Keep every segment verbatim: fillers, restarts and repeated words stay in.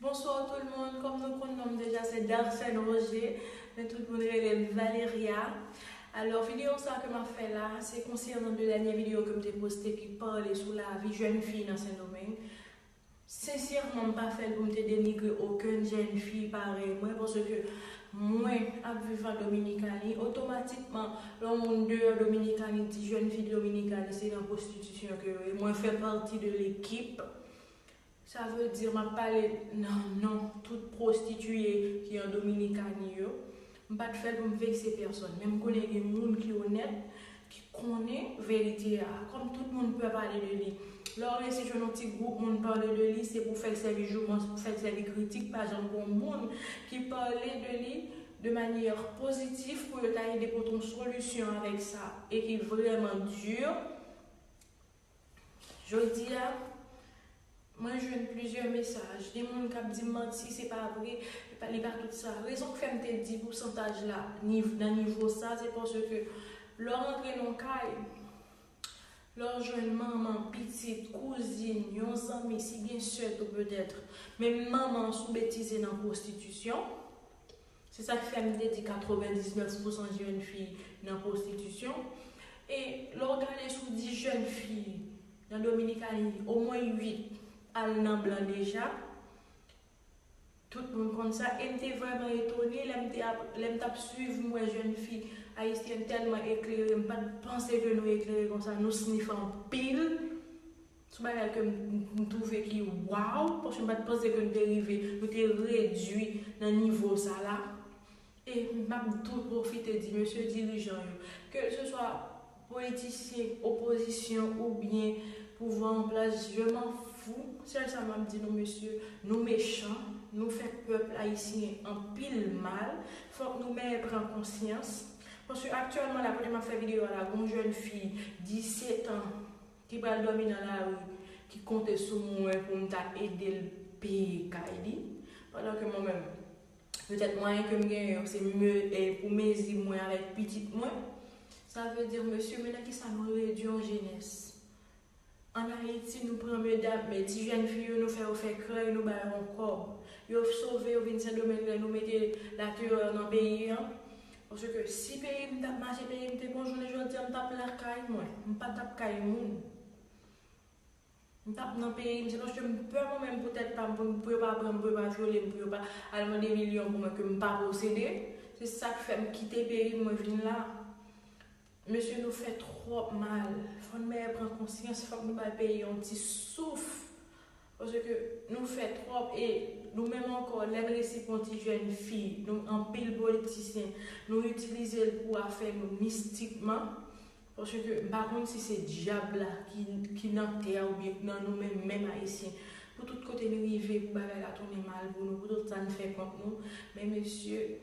Bonsoir tout le monde, kòm nou konn non m deja, se Darcène Roger, men tout moun rele m Valeria. Alò, videyo sa ke m ap fè la, se konsènan de dènye videyo ke m te poste ki pale sou lavi jèn fi nan Sendomeng. Sensèman, m pa fè l pou m te denigre okenn jèn fi parèy mwen, paske mwen ap viv an Dominikani, otomatikman, lè yon moun deyò Dominikani di jèn fi Dominikani se nan pwostitisyon ke yo ye. Mwen fè pati de lekip. Sa vle di, m ap pale nan non tout pwostitiye ki an Dominikani yo. M pa t fè l pou m vekse pèsòn, men m konnen gen moun ki onèt, ki konnen verite a. Kòm tout moun pè pale de li. Lè w resi jwenn yon ti gwoup moun pale de li, se pou fè l sèvi jouman, pou fè l sèvi kritik, pa janm gen yon moun ki pale de li de manyè pozitif pou yo ta ede pote yon solisyon avèk sa e ki vrèman di. Jodi a, mwen jwenn plizyè mesaj. Gen moun k ap di m manti, se pa vre, li pa, li pa tout sa. Rezon k fè m te di pousantaj la niv-, nan nivo sa, se paske lè w rantre nan yon kay, lè w jwenn manman, pitit, kouzin, yon zanmi, si gen sè tou petèt, menm manman an sou betize nan pwostitisyon. Se sa k fè m te di katrevendiznèf pousan jèn fi nan pwostitisyon. E lè w gade sou dis jèn fi nan Dominikani, omwen uit al nan blan deja. Tout moun konn sa. E m te vrèman etone lè m te ap, lè m t ap swiv, m wè jèn fi ayisyèn tèlman eklere. M pa t panse ke nou eklere konsa. Nou snif anpil. Se yon bagay ke m, m, m twouve ki waw, paske m pa t panse ke nou te rive, nou te redui nan nivo sa la. E m ap tou pwofite di mesye dirijan yo, ke se swa politisyen, opozisyon oubyen pouvwa an plas, je m'en fous. Sèl sa m ap di nou, mesye, nou mechan, nou fè pèp ayisyen anpil mal. Fòk nou mèt pran konsyans. Paske aktyèlman la, kote m ap fè videyo a la, gon jèn fi disèt an ki pral dòmi nan lari, ki konte sou mwen pou m ta ede l peye kay li, pandan ke mwen menm, petèt mwayen ke m genyen yo, se me-, e, pou mezi mwen avèk pitit mwen. Sa vle di, mesye, men nan kisa nou redui yon jenès? Ann Ayiti, nou pran medam, men ti jèn fi yo, nou fè yo fè krèy, nou ba yo yon kòb. Yo sove, yo vin Sendomeng, lè nou mete latèrè nan peyi an. Paske si peyi m t ap mache, peyi m te bon, jounen jodi a, m t ap lakay mwen. M pa t ap kay moun. M t ap nan peyi m, se paske m pè mwen menm pou tèt pa m, pou, pou yo pa pran m, pou yo pa vyole m, pou yo pa al mande milyon pou mwen ke m pa posede. Se sa k fè m kite peyi m, mwen vin la. Mesye, nou fè twòp mal. Fò n mèt pran konsyans, fòk nou bay peyi yon ti souf. Paske nou fè twòp e nou menm ankò, lè n resi pran ti jèn fi, nou anpil politisyen, nou itilize l pou afè nou mistikman. Paske m pa konn si se dyab la ki, ki nan tè a oubyen nan nou menm, menm ayisyen. Pou tout kote n rive, pou bagay la tounen mal pou nou, pou tout sa n fè kont nou. Men mesye,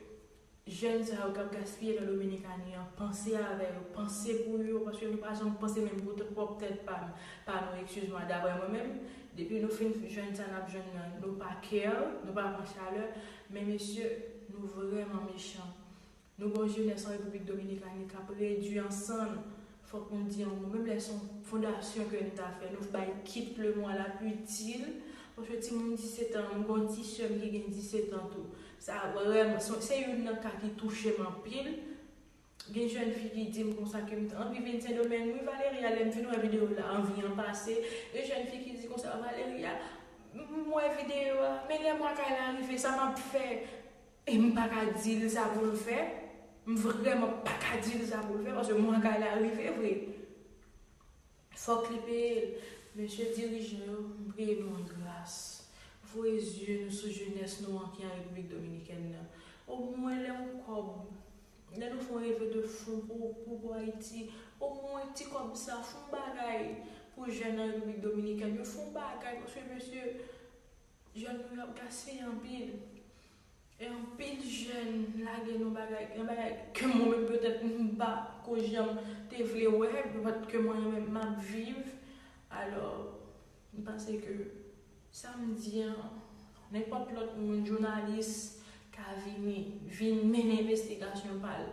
jèn sa yo k ap gaspiye nan Dominikani an, panse avè yo, panse pou yo, paske nou pa janm panse menm pou t-, pwòp tèt pa n, pa nou, excuse-moi, daprè mwen menm, depi nou fin jwenn sa n ap jwenn nan, nou pa care, nou pa pran chalè, men mesye, nou vrèman mechan. Nou gon jenès an Repiblik Dominikani k ap redui an sann. Fòk nou di yon mo. Menm lè se yon fondasyon ke n ta fè, nou bay kit le mwa l ap itil. Paske timoun disèt an, m gon ti sè m ki gen disèt an tou. Sa vrèman, se, se youn nan ka ki touche m anpil. Gen jèn fi ki di m konsa ke m t anvi vin Sendomeng. Wi, Valeria, lè m fin wè videyo la, anvi an pase. Gen jèn fi ki di konsa, Valeria, m, m wè videyo a, men lè mwa kay la rive, sa m ap fè? E m pa ka di l sa pou l fè. M vrèman pa ka di l sa pou l fè, paske mwa kay la rive vre. Fòk li peye l. Mesye dirijan yo, m priye nou an gras. Voye zye nou sou jenès nou an ki an Repiblik Dominikèn nan. Omwen lè yon kòb, lè nou fè yon leve de fon pou, pou, pou Ayiti, omwen ti kòb sa, fè yon bagay pou jèn an Repiblik Dominikèn yo, fè yon bagay, paske mesye, jèn nou yo ap gaspiye anpil. E anpil jèn lage nan bagay, nan bagay ke mwen menm petèt m pa ko janm te vle wè, paske mwen menm m ap viv. Alò, m panse ke sa m di an, nenpòt lòt moun, jounalis, ka vini, vin mennen envestigasyon pa l.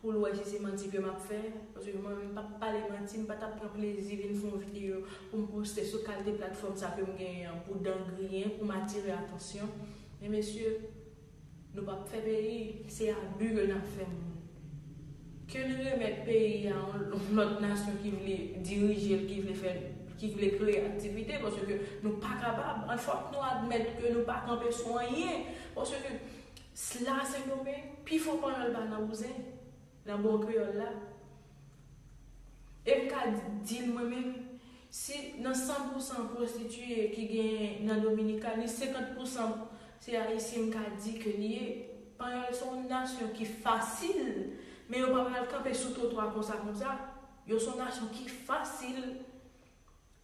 pou l wè si se manti ke m ap fè. Paske mwen menm m p ap pale manti, m pa t ap pran plezi vin fè yon videyo pou m poste sou kalite platfòm sa ke m genyen an pou dangriyen, pou m atire atansyon. Men mesye, nou p ap fè peyi, se abi ke n ap fè moun. Ke n remèt peyi a yon lòt nasyon ki vle dirije l, ki vle fè, ki vle kreye aktivite, paske nou pa kapab. An fòk nou admèt ke nou pa kanpe sou anyen. Paske la Sendomeng, pifò panyòl pa nan bouzen, nan bon kreyòl la. E m ka di l mwen menm, si nan san pousan pwostitiye ki genyen nan Dominikani, senkant pousan se Ayisyen, m ka di ke li ye. Panyòl se yon nasyon ki fasil, men yo pa pral kanpe sou twotwa konsa konsa. Yo se yon nasyon ki fasil,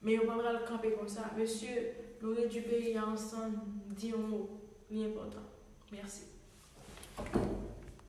men yo pa pral kanpe konsa. Mesye, nou redui peyi a ansanm, di yon mo, li enpòtan. Mèsi.